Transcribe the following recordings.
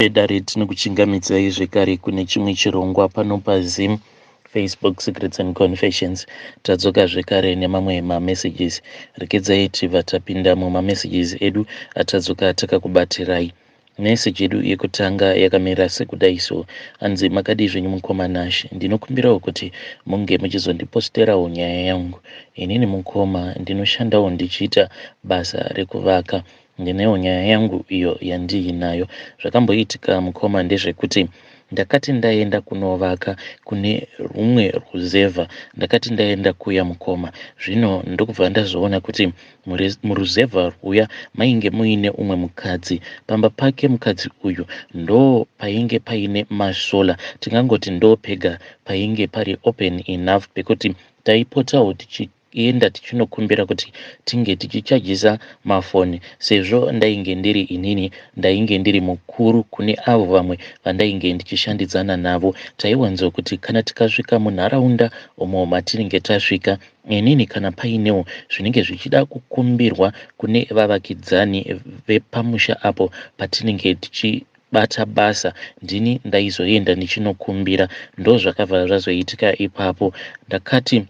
Vedare, tinokuchingamidzai zvekare kune chimwe chirongwa pano paZim Facebook Secrets and Confessions. Tadzoka zvekare nemamwe mamessages. Regedzai tibva tapinda mumamessages edu atadzoka takakubatirai. Message yedu yekutanga yakamira sekudai so. Hanzi, makadii zvenyu mukoma Nash? Ndinokumbirawo kuti munge muchizondiposterawo nyaya yangu. Inini mukoma ndinoshandawo ndichiita basa rekuvaka. Ndinewo nyaya yangu iyo yandiinayo. Zvakamboitika mukoma ndezvekuti ndakati ndaenda kunovaka kune rumwe ruzevha. Ndakati ndaenda kuya mukoma, zvino ndokubva ndazoona kuti muruzevha rwuya mainge muine umwe mukadzi. Pamba pake mukadzi uyu ndo painge paine masolar, tingangoti ndo pega painge pari open enough pekuti taipotawo tichienda tichinokumbira kuti tinge tichichajisa mafoni, sezvo ndainge ndiri inini ndainge ndiri mukuru kune avo vamwe vandainge ndichishandidzana navo. Taiwanzokuti kana tikasvika munharaunda umo matinenge tasvika, inini kana painewo zvinenge zvichida kukumbirwa kune vavakidzani vepamusha apo patinenge tichibata basa, ndini ndaizoenda ndichinokumbira. Ndozvakabva zvazoitika ipapo. Ndakati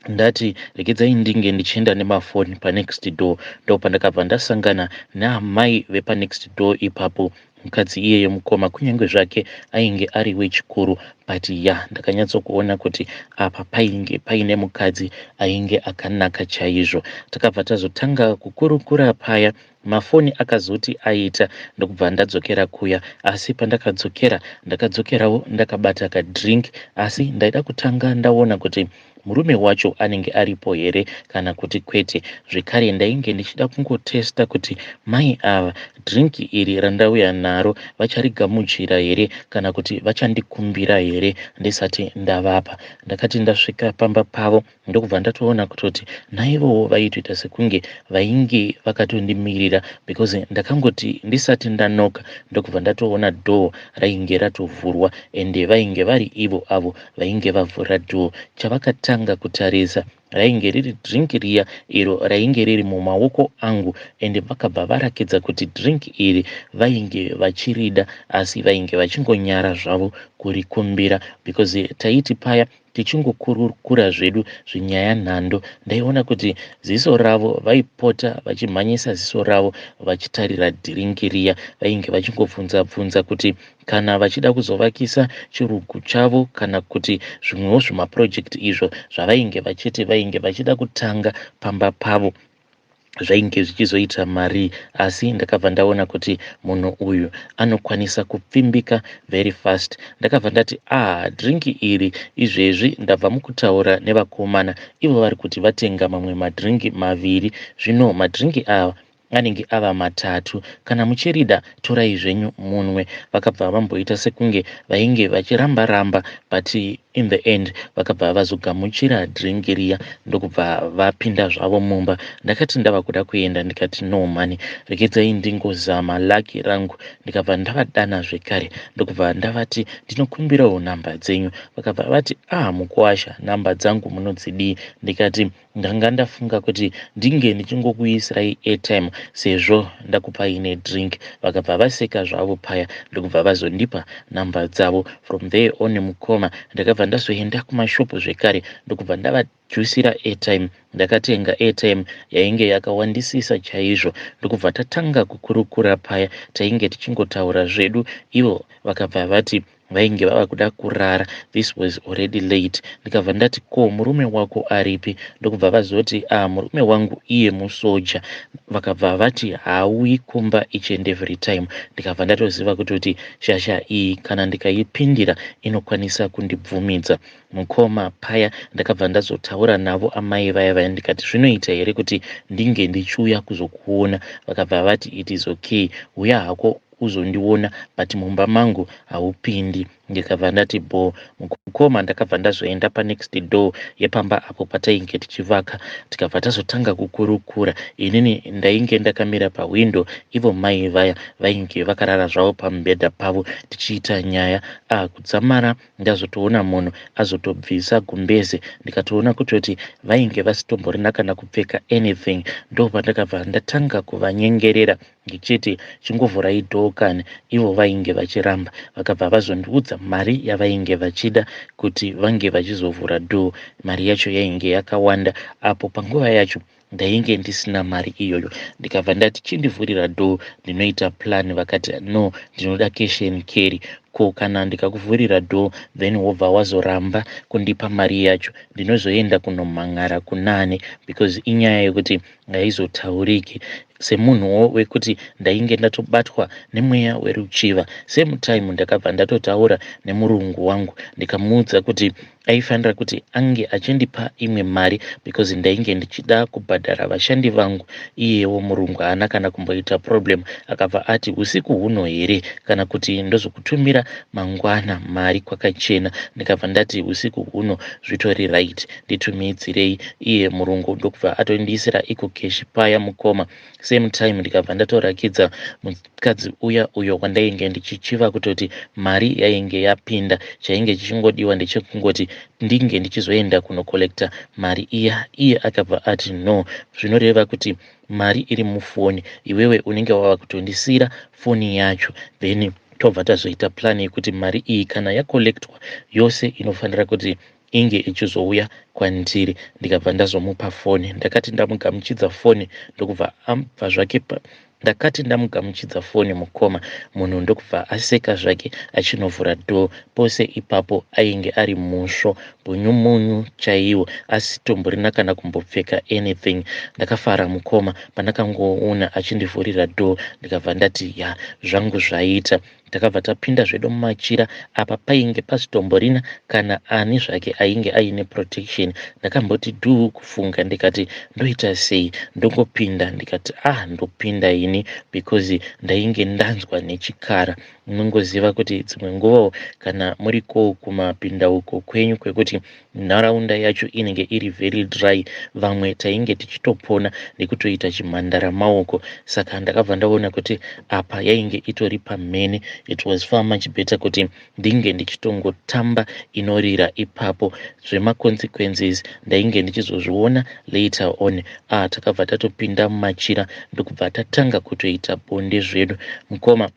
ndati regedzai ndinge ndichienda nemafoni panext door, ndopandakabva ndasangana naamai vepanext door ipapo. Mukadzi iyeye mukoma, kunyange zvake ainge ari wechikuru, but ya, ndakanyatsokuona kuti apa painge paine mukadzi ainge akanaka chaizvo. Takabva tazotanga kukurukura paya. Mafoni akazoti aita, ndokubva ndadzokera kuya. Asi pandakadzokera, ndakadzokerawo ndakabata kadrink, asi ndaida kutanga ndaona kuti murume wacho anenge aripo here kana kuti kwete. Zvekare ndainge ndichida kungotesta kuti mai ava drink iri randauya naro vacharigamuchira here kana kuti vachandikumbira here ndisati ndavapa. Ndakati ndasvika pamba pavo, ndokubva ndatoona kutoti naivowo vaitoita sekunge vainge vakatondimirira, because ndakangoti ndisati ndanoka, ndokubva ndatoona door rainge ratovhurwa, ende vainge vari ivo avo vainge vavhura door. Chavakatanga kutarisa rainge riri drink riya iro rainge riri mumaoko angu, ende vakabva varakidza kuti drink iri vainge vachirida, asi vainge vachingonyara zvavo kurikumbira, because taiti paya tichingokurukura zvedu zvinyaya nhando, ndaiona kuti ziso ravo vaipota vachimhanyisa ziso ravo vachitarira dhiringi riya. Vainge vachingobvunza bvunza kuti kana vachida kuzovakisa chirugu chavo kana kuti zvimwewo zvimapurojekti izvo zvavainge vachiti vainge vachida kutanga pamba pavo zvainge zvichizoita mari. Asi ndakabva ndaona kuti munhu uyu anokwanisa kupfimbika very fast. Ndakabva ndati, "Ah, drink iri izvezvi ndabva mukutaura nevakomana, ivo vari kuti vatenga mamwe madhiringi maviri. Zvino madhiringi ava anenge ava matatu. Kana muchirida, torai zvenyu munwe." Vakabva vamboita sekunge vainge vachiramba ramba, but in the end vakabva vazogamuchira dhiringi riya, ndokubva vapinda zvavo mumba. Ndakati ndava kuda kuenda, ndikati, "No mani, regedzai ndingozama luck rangu." Ndikabva ndavadana zvekare, ndokubva ndavati, "Ndinokumbirawo nhamba dzenyu." Vakabva vati, "Ah, mukuwasha, nhamba dzangu munodzidii?" Ndikati, "Ndanga ndafunga kuti ndinge ndichingokuisirai airtime sezvo ndakupai nedrink." Vakabva vaseka zvavo paya, ndokubva vazondipa nhamba dzavo. From there on mukoma, ndakabva ndazoenda kumashopu zvekare, ndokubva ndavajusira airtime. Ndakatenga airtime yainge yakawandisisa chaizvo, ndokubva tatanga kukurukura paya. Tainge tichingotaura zvedu. Ivo vakabva vati vainge vava kuda kurara. This was already late. Ndikabva ndati, "Ko murume wako aripi?" Ndokubva vazoti, "Ah, murume wangu iye musoja." Vakabva vati haauyi kumba each and every time. Ndikabva ndatoziva kutoti shasha iyi kana ndikaipindira inokwanisa kundibvumidza. Mukoma, paya ndakabva ndazotaura navo amai vaya vaya, ndikati, "Zvinoita here kuti ndinge ndichiuya kuzokuona?" Vakabva vati, "It is okay, uya hako uzondiona, but mumba mangu haupindi." Ndikabva ndati bho mukoma. Ndakabva ndazoenda panext door yepamba apo patainge tichivaka, tikabva tazotanga kukurukura. Inini ndainge ndakamira pahwindo, ivo mai vaya vainge vakarara zvavo pamubhedha pavo, tichiita nyaya. Ah, kudzamara ndazotoona munhu azotobvisa gumbeze, ndikatoona kutoti vainge vasitomborina kana kupfeka anything. Ndopandakabva ndatanga kuvanyengerera ndichiti, "Chingovhurai door kani." Ivo vainge vachiramba. Vakabva vazondiudza mari yavainge vachida kuti vange vachizovhura door. Mari yacho yainge yakawanda. Apo panguva yacho ndainge ndisina mari iyoyo. Ndikabva ndati, "Chindivhurira door, ndinoita plan." Vakati, "No, ndinoda cash and carry. Ko kana ndikakuvhurira door, then wobva wazoramba kundipa mari yacho, ndinozoenda kunomhan'ara kunani? Because inyaya yekuti haizotauriki." Semunhuwo wekuti ndainge ndatobatwa nemweya weruchiva, same time ndakabva ndatotaura nemurungu wangu, ndikamuudza kuti aifanira kuti ange achindipa imwe mari because ndainge ndichida kubhadhara vashandi vangu. Iyewo murungu haana kana kumboita problem. Akabva ati, "Usiku huno here, kana kuti ndozokutumira mangwana mari kwakachena?" Ndikabva ndati, "Usiku huno zvitori right, nditumidzirei." Iye murungu ndokubva atondiisira EcoCash paya, mukoma. Same time ndikabva ndatorakidza mukadzi uya uyo wandainge ndichichiva kutoti mari yainge yapinda. Chainge chichingodiwa ndechekungoti ndinge ndichizoenda kunocollecta mari iya. Iye akabva ati, "No, zvinoreva kuti mari iri mufoni, iwewe unenge wava kutondisira foni yacho, then tobva tazoita plan yekuti mari iyi kana yacollectwa yose inofanira kuti inge ichizouya kwandiri." Ndikabva ndazomupa foni. Ndakati ndamugamuchidza foni, ndokubva abva zvake. Ndakati ndamugamuchidza foni, mukoma, munhu ndokubva aseka zvake achinovhura door. Pose ipapo ainge ari musvo bunyumunyu chaiwo, asitomborina kana kumbopfeka anything. Ndakafara, mukoma, pandakangoona achindivhurira door. Ndikabva ndati, "Ya, zvangu zvaita." Takabva tapinda zvedu mumachira. Apa painge pasitomborina kana ani zvake ainge aine protection. Ndakamboti dhuu kufunga, ndikati, "Ndoita sei? Ndongopinda?" Ndikati, "Ah, ndopinda ini," because ndainge ndanzwa nechikara. Unongoziva kuti dzimwe nguvawo kana muriko kumapindauko kwenyu kwekuti nharaunda yacho inenge iri very dry, vamwe tainge tichitopona nekutoita chimhandara maoko. Saka ndakabva ndaona kuti apa yainge itori pamhene. It was far much better kuti ndinge ndichitongotamba inorira ipapo. Zvemaconsequences ndainge ndichizozviona later on. Ah, takabva tatopinda mumachira, ndokubva tatanga kutoita bonde zvedu, mukoma.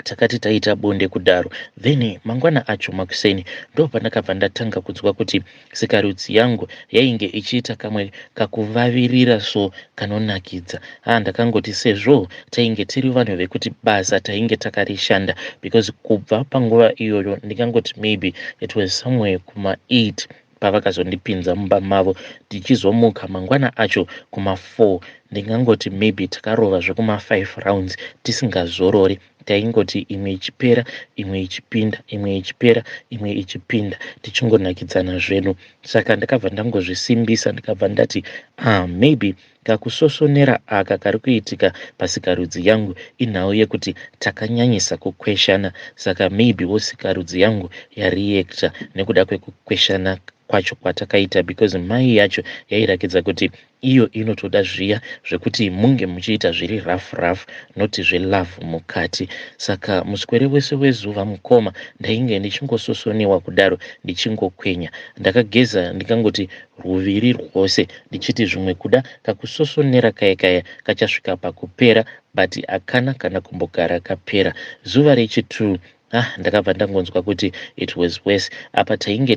Takati taita bonde kudaro, then mangwana acho makuseni ndo pandakabva ndatanga kunzwa kuti sikarudzi yangu yainge ichiita kamwe kakuvavirira so kanonakidza. Ah, ndakangoti sezvo tainge tiri vanhu vekuti basa tainge takarishanda, because kubva panguva iyoyo ndingangoti maybe it was somewhere kuma8 pavakazondipinza mumba mavo, ndichizomuka mangwana acho kuma4, ndingangoti maybe takarova zvekuma5 rounds tisingazorori. Taingoti imwe ichipera, imwe ichipinda, imwe ichipera, imwe ichipinda, tichingonakidzana zvedu. Saka ndakabva ndangozvisimbisa, ndikabva ndati, "Ah, maybe kakusosonera aka kari kuitika pasikarudzi yangu inhau yekuti takanyanyisa kukweshana. Saka maybe wo sikarudzi yangu yareacta nekuda kwekukweshana kwacho kwatakaita," because mai yacho yairakidza kuti iyo inotoda zviya zvekuti munge muchiita zviri rough rough, noti zvelove mukati. Saka muswere wese wezuva, mukoma, ndainge ndichingososoniwa kudaro, ndichingokwenya. Ndakageza ndikangoti ruviri rwose, ndichiti zvimwe kuda kakusosonera kaya kaya kachasvika pakupera, but hakana kana kumbogara kapera. Zuva rechi2, ah, ndakabva ndangonzwa kuti it was worse. Apa tainge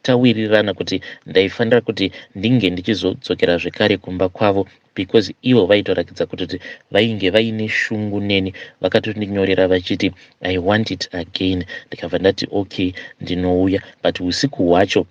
tawirirana kuti ndaifanira kuti ndinge ndichizodzokera zvekare kumba kwavo, because ivo vaitorakidza kutoti vainge vaine shungu neni. Vakatondinyorera vachiti, "I want it again." Ndikabva ndati, "Okay, ndinouya." But usiku hwacho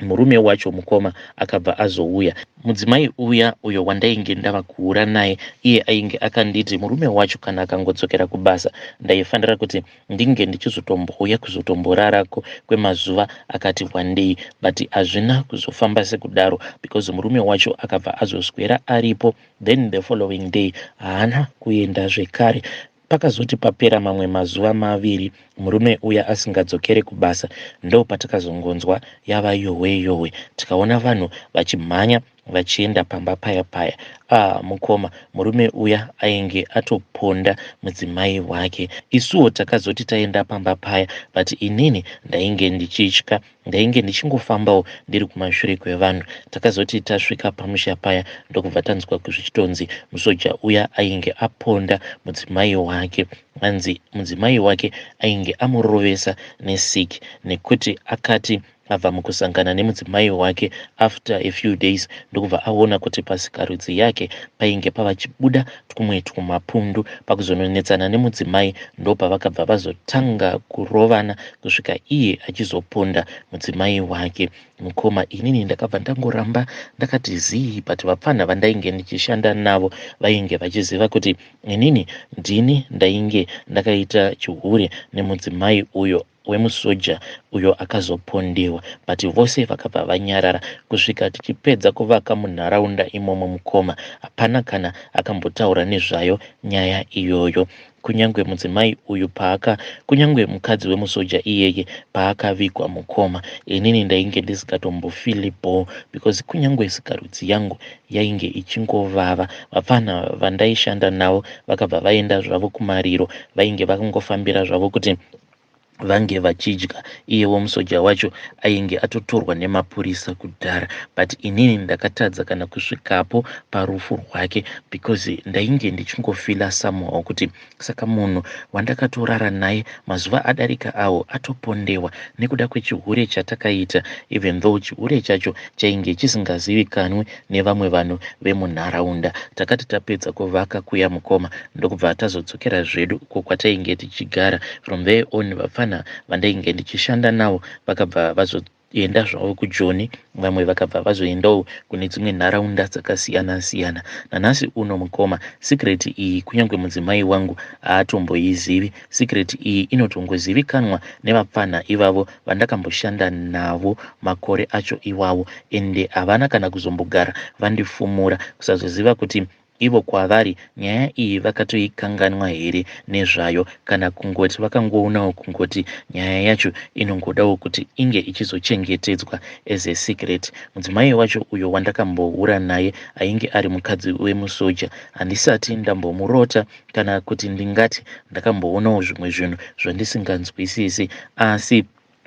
murume wacho, mukoma, akabva azouya. Mudzimai uya uyo wandainge ndava kuura naye, iye ainge akanditi murume wacho kana akangodzokera kubasa ndaifanira kuti ndinge ndichizotombouya kuzotomborarako kwemazuva akati wandei, but hazvina kuzofamba sekudaro, because murume wacho akabva azoswera aripo. Then the following day haana kuenda zvekare. Pakazoti papera mamwe mazuva maviri murume uya asingadzokere kubasa ndopatakazongonzwa yava yohwe yohwe tikaona vanhu vachimhanya vachienda pamba paya paya. Ah mukoma murume uya ainge atoponda mudzimai wake. Isuwo takazoti taenda pamba paya but inini ndainge ndichitya Ndainge ndichingofambawo ndiri kumashure kwevanhu. Takazoti tasvika pamusha paya ndokubva tanzwa zvichitonzi musoja uya ainge aponda mudzimai wake. Hanzi mudzimai wake ainge amurovesa nesiki nekuti akati abva mukusangana nemudzimai wake after a few days ndokubva aona kuti pasikarudzi yake painge pavachibuda twumwe twumapundu. Pakuzononetsana nemudzimai ndopavakabva vazotanga kurovana kusvika iye achizoponda mudzimai wake. Mukoma inini ndakabva ndangoramba ndakati zii but vapfanha vandainge ndichishanda navo vainge vachiziva kuti inini ndini ndainge ndakaita chihure nemudzimai uyo wemusoja uyo akazopondewa but vose vakabva vanyarara kusvika tichipedza kuvaka munharaunda imomo mukoma hapana kana akambotaura nezvayo nyaya iyoyo kunyangwe mudzimai uyu paaka kunyangwe mukadzi wemusoja iyeye paakavigwa mukoma inini ndainge ndisingatombofili bho because kunyangwe sikarudzi yangu yainge ichingovava vapfanha vandaishanda navo vakabva vaenda zvavo kumariro vainge vakangofambira zvavo kuti vange vachidya iyewo musoja wacho ainge atotorwa nemapurisa kudhara but inini ndakatadza kana kusvikapo parufu rwake because ndainge ndichingofila somehow kuti saka munhu wandakatorara naye mazuva adarika awo atopondewa nekuda kwechihure chatakaita even though chihure chacho chainge chisingazivikanwi nevamwe vanhu vemunharaunda. Takati tapedza kuvaka kuya mukoma ndokubva tazodzokera zvedu uko kwatainge tichigara. From there on vapfanha vandainge ndichishanda navo vakabva vazoenda zvavo kuJoni vamwe vakabva vazoendawo kune dzimwe nharaunda dzakasiyana siyana. Nanhasi uno mukoma secret iyi kunyange mudzimai wangu haatomboizivi. Secret iyi inotongozivikanwa nevapfanha ivavo vandakamboshanda navo makore acho iwawo ende havana kana kuzombogara vandifumura kusazoziva kuti ivo kwavari nyaya iyi vakatoikanganwa here nezvayo kana kungoti vakangoonawo kungoti nyaya yacho inongodawo kuti inge ichizochengetedzwa as a secret. Mudzimai wacho uyo wandakambohura naye ainge ari mukadzi wemusoja handisati ndambomurota kana kuti ndingati ndakamboonawo zvimwe zvinhu zvandisinganzwisisi asi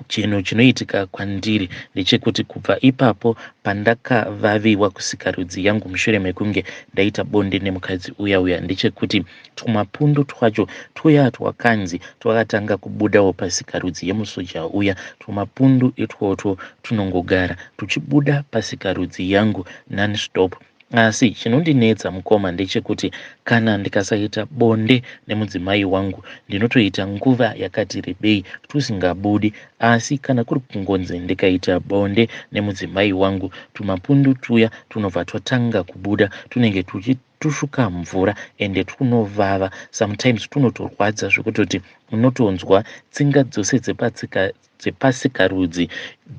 chinhu chinoitika kwandiri ndechekuti kubva ipapo pandakavaviwa kusikarudzi yangu mushure mekunge ndaita bonde nemukadzi uya uya ndechekuti twumapundu twacho twuya twakanzi twakatanga kubudawo pasikarudzi yemusoja uya twumapundu itwotwo tunongogara tuchibuda pasikarudzi yangu nonstop Asi chinondinetsa mukoma ndechekuti kana ndikasaita bonde nemudzimai wangu ndinotoita nguva yakati rebei tusingabudi asi kana kuri kungonzi ndikaita bonde nemudzimai wangu tumapundu tuya tunobva twatanga kubuda tunenge tuchitushuka mvura ende twunovava sometimes tunotorwadza zvekutoti unotonzwa tsinga dzose dzepatsika dzepasikarudzi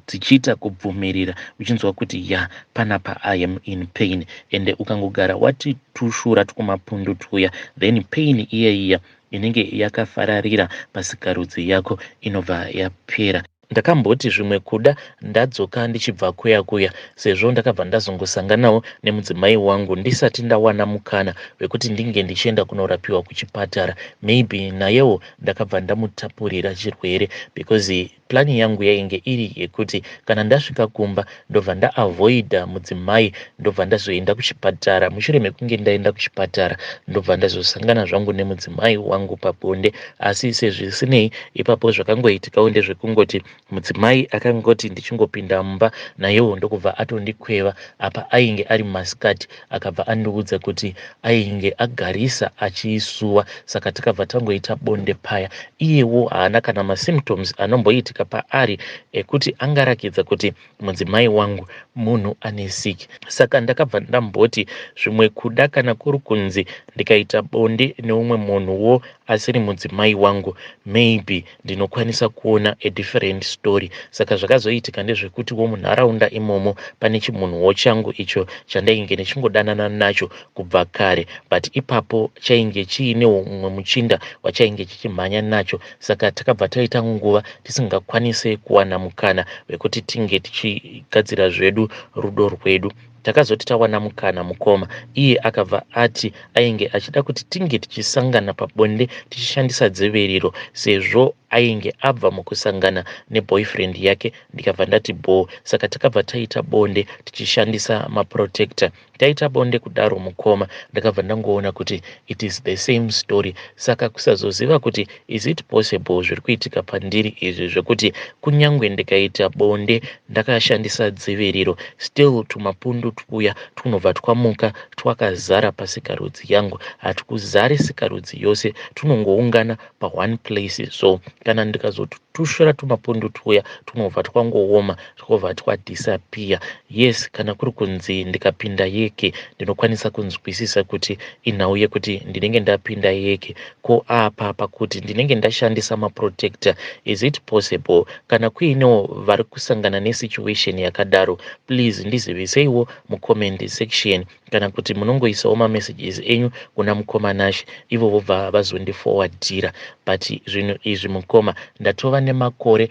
dzichiita kubvumirira uchinzwa kuti ya panapa I am in pain ende ukangogara wati tushura twumapundu twuya then pain iya iya inenge yakafararira pasikarudzi yako inobva yapera. Ndakamboti zvimwe kuda ndadzoka ndichibva kuya kuya sezvo ndakabva ndazongosanganawo nemudzimai wangu ndisati ndawana mukana wekuti ndinge ndichienda kunorapiwa kuchipatara maybe nayewo ndakabva ndamutapurira chirwere because plan yangu yainge iri yekuti kana ndasvika kumba ndobva ndaavoida mudzimai ndobva ndazoenda kuchipatara mushure mekunge ndaenda kuchipatara ndobva ndazosangana zvangu nemudzimai wangu pabonde asi sezvisinei ipapo zvakangoitikawo ndezvekungoti Mudzimai akangoti ndichingopinda mumba nayewo ndokubva atondikweva apa ainge ari masikati akabva andiudza kuti ainge agarisa achiisuwa saka takabva tangoita bonde paya. Iyewo haana kana masymptoms anomboitika kuitika paari ekuti angarakidza kuti mudzimai wangu munhu ane siki. Saka ndakabva ndamboti zvimwe kuda kana kuri kunzi ndikaita bonde neumwe munhuwo asiri mudzimai wangu maybe ndinokwanisa kuona a different story. Saka zvakazoitika ndezvekutiwo munharaunda imomo pane chimunhuwo changu icho chandainge ndichingodanana nacho kubva kare, but ipapo chainge chiinewo mumwe muchinda wachainge chichimhanya nacho. Saka takabva taita nguva tisingakwanise kuwana mukana wekuti tinge tichigadzira zvedu rudo rwedu. Takazoti tawana mukana mukoma, iye akabva ati ainge achida kuti tinge tichisangana pabonde tichishandisa dziviriro sezvo ainge abva mukusangana neboyfriend yake. Ndikabva ndati bhoo. Saka takabva taita bonde tichishandisa maprotector. Taita bonde kudaro mukoma, ndakabva ndangoona kuti it is the same story. Saka kusazoziva kuti is it possible zviri kuitika pandiri izvi zvekuti kunyangwe ndikaita bonde ndakashandisa dziviriro, still tumapundu twuya twunobva twamuka twakazara pasikarudzi yangu. Hatikuzari sikarudzi yose, tunongoungana paone place. So kana ndikazotushura tumapundu twuya, tunobva twangooma, twobva twadisappear. Yes, kana kuri kunzi ndikapinda yeke, ndinokwanisa kunzwisisa kuti inhau yekuti ndinenge ndapinda yeke. Ko apa pakuti ndinenge ndashandisa maprotector, is it possible? Kana kuinewo vari kusangana nesituation yakadaro, please ndiziviseiwo mucomment section, kana kuti munongoisawo mamessages enyu kuna mukoma Nashe, ivo vobva vazondiforwardira. But zvinhu izvi mukoma, ndatova nemakore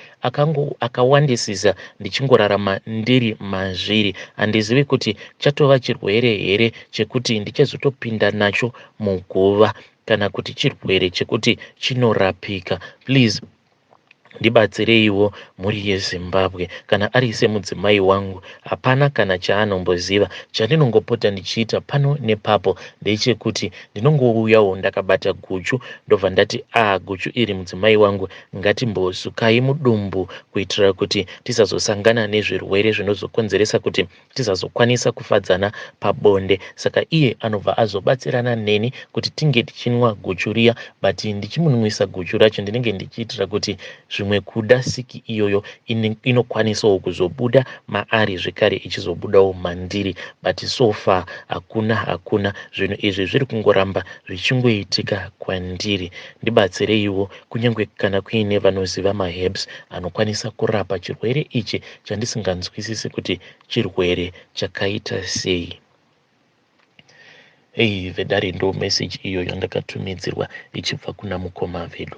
akawandisisa ndichingorarama ndiri mazviri. Handizivi kuti chatova chirwere here chekuti ndichazotopinda nacho muguva, kana kuti chirwere chekuti chinorapika. Please ndibatsireiwo, mhuri yeZimbabwe. Kana ari semudzimai wangu, hapana kana chaanomboziva. Chandinongopota ndichiita pano nepapo ndechekuti ndinongouyawo ndakabata guchu, ndobva ndati, "A, guchu iri mudzimai wangu, ngatimbosukai mudumbu kuitira kuti tisazosangana nezvirwere zvinozokonzeresa kuti tisazokwanisa kufadzana pabonde." Saka iye anobva azobatsirana neni kuti tinge tichinwa guchu riya, but ndichimunwisa guchu racho ndinenge ndichiitira kuti zvimwe kuda siki iyoyo inokwanisawo kuzobuda maari zvekare, ichizobudawo mandiri. But so far hakuna, hakuna. Zvinhu izvi zviri kungoramba zvichingoitika kwandiri. Ndibatsireiwo, kunyange kana kuine vanoziva maherbs anokwanisa kurapa chirwere ichi chandisinganzwisisi kuti chirwere chakaita sei. Ei vedare, ndo message iyo yandakatumidzirwa ichibva kuna mukoma vedu.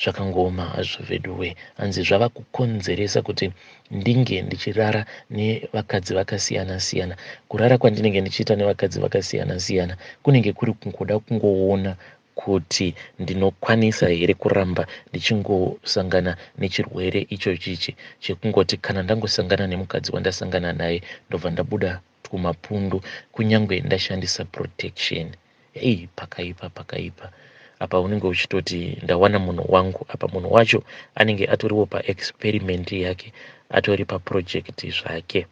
Zvakangooma hazvo veduwe. Hanzi zvava kukonzeresa kuti ndinge ndichirara nevakadzi vakasiyana siyana. Kurara kwandinenge ndichiita nevakadzi vakasiyana siyana kunenge kuri kungoda kungoona kuti ndinokwanisa here kuramba ndichingosangana nechirwere ichochichi chekungoti kana ndangosangana nemukadzi wandasangana naye, ndobva ndabuda tumapundu kunyange ndashandisa protection. Ei, pakaipa, pakaipa. Apa unenge uchitoti ndawana munhu wangu, apa munhu wacho anenge atoriwo paexperiment yake, atori paproject zvake.